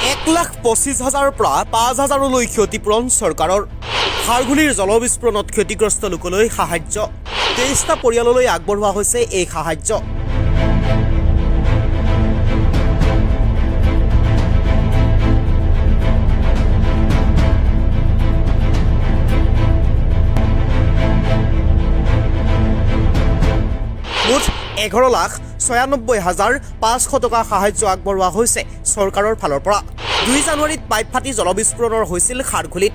1,25,000ৰ পৰা 5,000লৈ ক্ষতিপূৰণ চৰকাৰৰ। খাৰঘুলিৰ জলবিস্ফোৰণত ক্ষতিগ্ৰস্ত লোকলৈ সাহায্য। 23টা পৰিয়াললৈ আগবঢ়োৱা হৈছে এই সাহায্য। মুঠ 11,96,500 টকা সাহায্য আগবঢ়োৱা হৈছে চৰকাৰৰ ফালৰ পৰা। 2 জানুৱাৰীত পাইপ ফাটি জলবিস্ফোৰণৰ হৈছিল খাৰঘুলিত।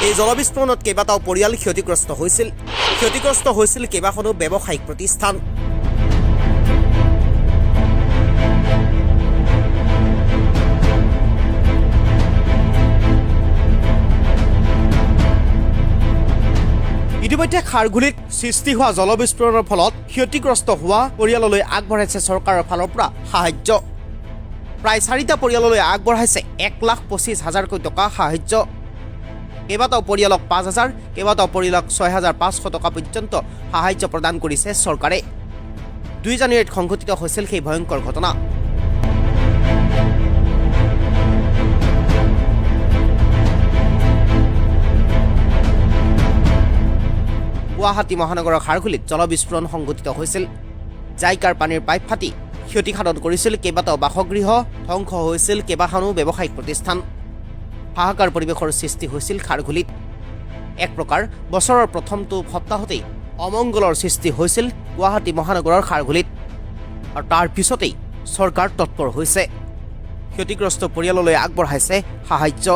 এই জলবিস্ফোৰণত কেইবাটাও পৰিয়াল ক্ষতিগ্ৰস্ত হৈছিল। ক্ষতিগ্ৰস্ত হৈছিল কেইবাখনো ব্যৱসায়িক প্ৰতিষ্ঠান। ইতিমধ্যে খাৰঘুলিত সৃষ্টি হোৱা জলবিস্ফোৰণৰ ফলত ক্ষতিগ্ৰস্ত হোৱা পৰিয়াললৈ আগবঢ়াইছে চৰকাৰৰ ফালৰ পৰা সাহায্য। প্ৰায় 4টা পৰিয়াললৈ আগবঢ়াইছে 1,25,000কৈ টকা সাহায্য। কেইবাটাও পৰিয়ালক 5,000, কেইবাটাও পৰিয়ালক 6,500 টকা পৰ্যন্ত সাহায্য প্ৰদান কৰিছে চৰকাৰে। 2 জানুৱাৰীত সংঘটিত হৈছিল সেই ভয়ংকৰ ঘটনা। গুৱাহাটী মহানগৰৰ খাৰঘুলিত জলবিস্ফোৰণ সংঘটিত হৈছিল। জাইকাৰ পানীৰ পাইপ ফাটি ক্ষতিসাধন কৰিছিল কেইবাটাও বাসগৃহ, ধ্বংস হৈছিল কেইবাখনো ব্যৱসায়িক প্ৰতিষ্ঠান। হাহাকাৰ পৰিৱেশৰ সৃষ্টি হৈছিল খাৰঘুলিত। এক প্ৰকাৰ বছৰৰ প্ৰথমটো সপ্তাহতেই অমংগলৰ সৃষ্টি হৈছিল গুৱাহাটী মহানগৰৰ খাৰঘুলিত। আৰু তাৰ পিছতেই চৰকাৰ তৎপৰ হৈছে। ক্ষতিগ্ৰস্ত পৰিয়াললৈ আগবঢ়াইছে সাহায্য।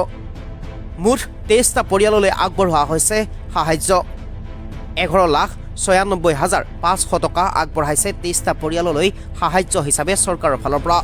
মুঠ 23টা পৰিয়াললৈ আগবঢ়োৱা হৈছে সাহায্য। 11,96,500 টকা আগবঢ়াইছে 23টা পৰিয়াললৈ সাহায্য হিচাপে চৰকাৰৰ ফালৰ পৰা।